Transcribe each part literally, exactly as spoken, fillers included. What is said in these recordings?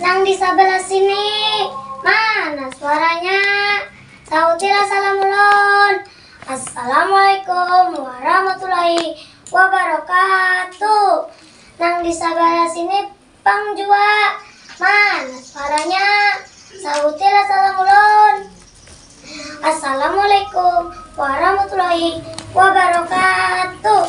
Nang di sabalah sini, mana suaranya? Sautilah salam ulun. Assalamualaikum warahmatullahi wabarakatuh. Nang di sabalah sini pang jua. Mana suaranya? Sautilah salam ulun. Assalamualaikum warahmatullahi wabarakatuh.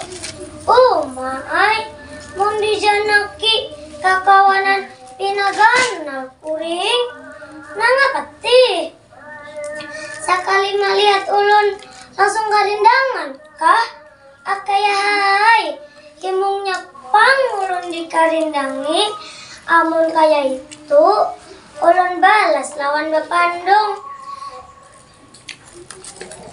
Uma ai, mun dijanaki kakawanan pina ganal kuring. Nangapa tih? Sakali malihat ulun langsung karindangan kah? Akayahai, himungnya pang ulun dikarindangi. Amun kaya itu, ulun balas lawan bapandung.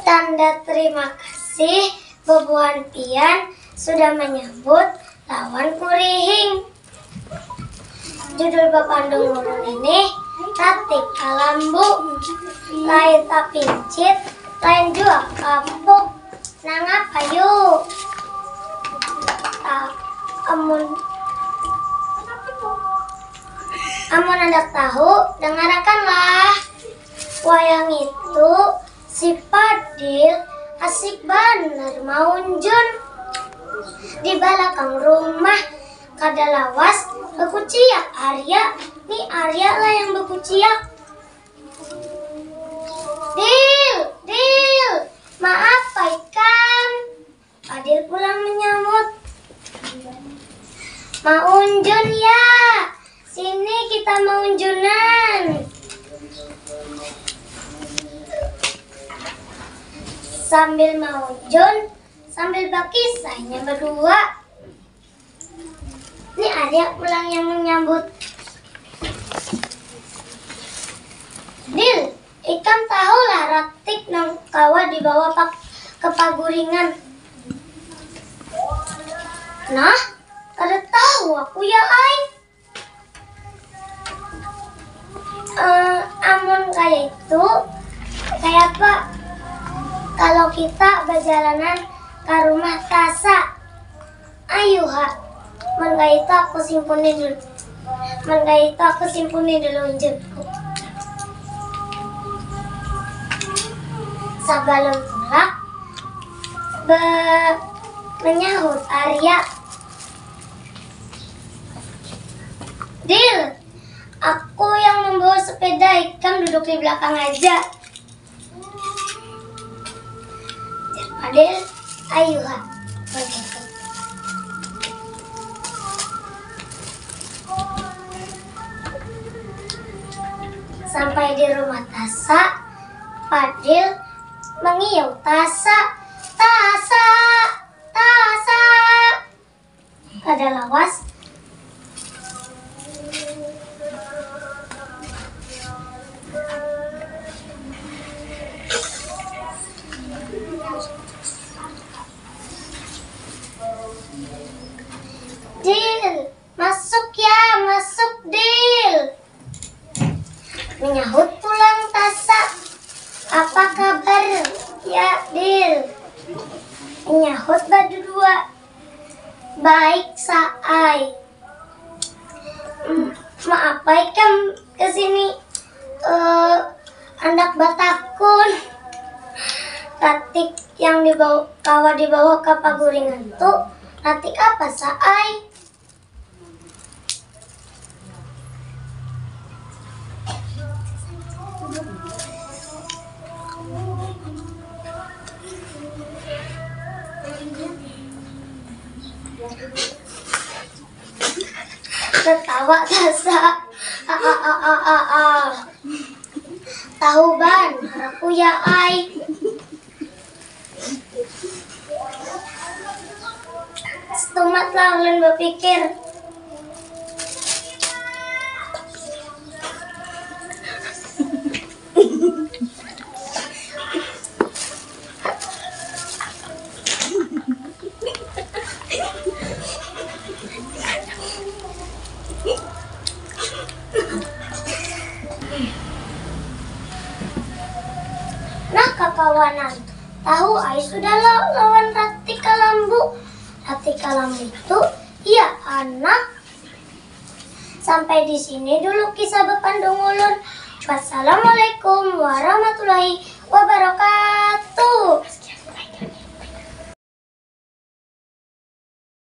Tanda terima kasih bubuhan pian sudah menyambut lawan kurihing. Judul bapandung ulun ini Ratik Kalambu. Lain tapincit, lain jua kapuk. Nangapa yu? Ta-, amun, amun handak tahu, dangarakanlah. Wayah ngitu, si Padil asik banar maunjun. Di balakang rumah, kada lawas bakuciak Arya. Ni Arya lah yang bakuciak. "Dil, Dil, maapa ikam?" Padil pulang menyahut. "Maunjun ya, sini kita maunjunan." Sambil maunjun, sambil bakisah inya badua. Ni Arya pulang yang menyambut. "Dil, ikam tahulah ratik nang kawa dibawa pak-, ke paguringan?" "Nah, kada tahu aku ya ai." "Eh, amun kaya itu, kaya apa kalau kita bajalanan ka rumah Tasa? Ayu ha, mun kaya itu aku simpuni dulu. Mun kaya itu aku simpuni dulu unjunku." Sabalum tulak, be-, menyahut Arya. "Dil, aku yang membawa sepeda, ikam duduk di belakang aja." Padil, "Ayu ha." Sampai di rumah Tasa, Padil mangiau Tasa, "Tasa, Tasa." Kada lawas. "Dil, masuk ya, masuk, Dil." Menyahut pulang Tasa. "Apa kabar ya, Dil?" Menyahut badudua. "Baik, Saai." "M-, maapa ikam ke sini?" "Eh, handak batakun. Ratik yang dibawa, kawa dibawa ka paguringan tu ratik apa, Saai?" Tatawa Tasa. "A, a, a, a, a, a. Tahu banar aku ya ai." Setumat lah ulun bapikir. Nah, kakawanan, tahu ai sudah lo lawan Ratik Kalambu. Ratik Kalambu itu, iya, anak Sampai di sini dulu kisah bepandung ulun. Wassalamualaikum warahmatullahi wabarakatuh.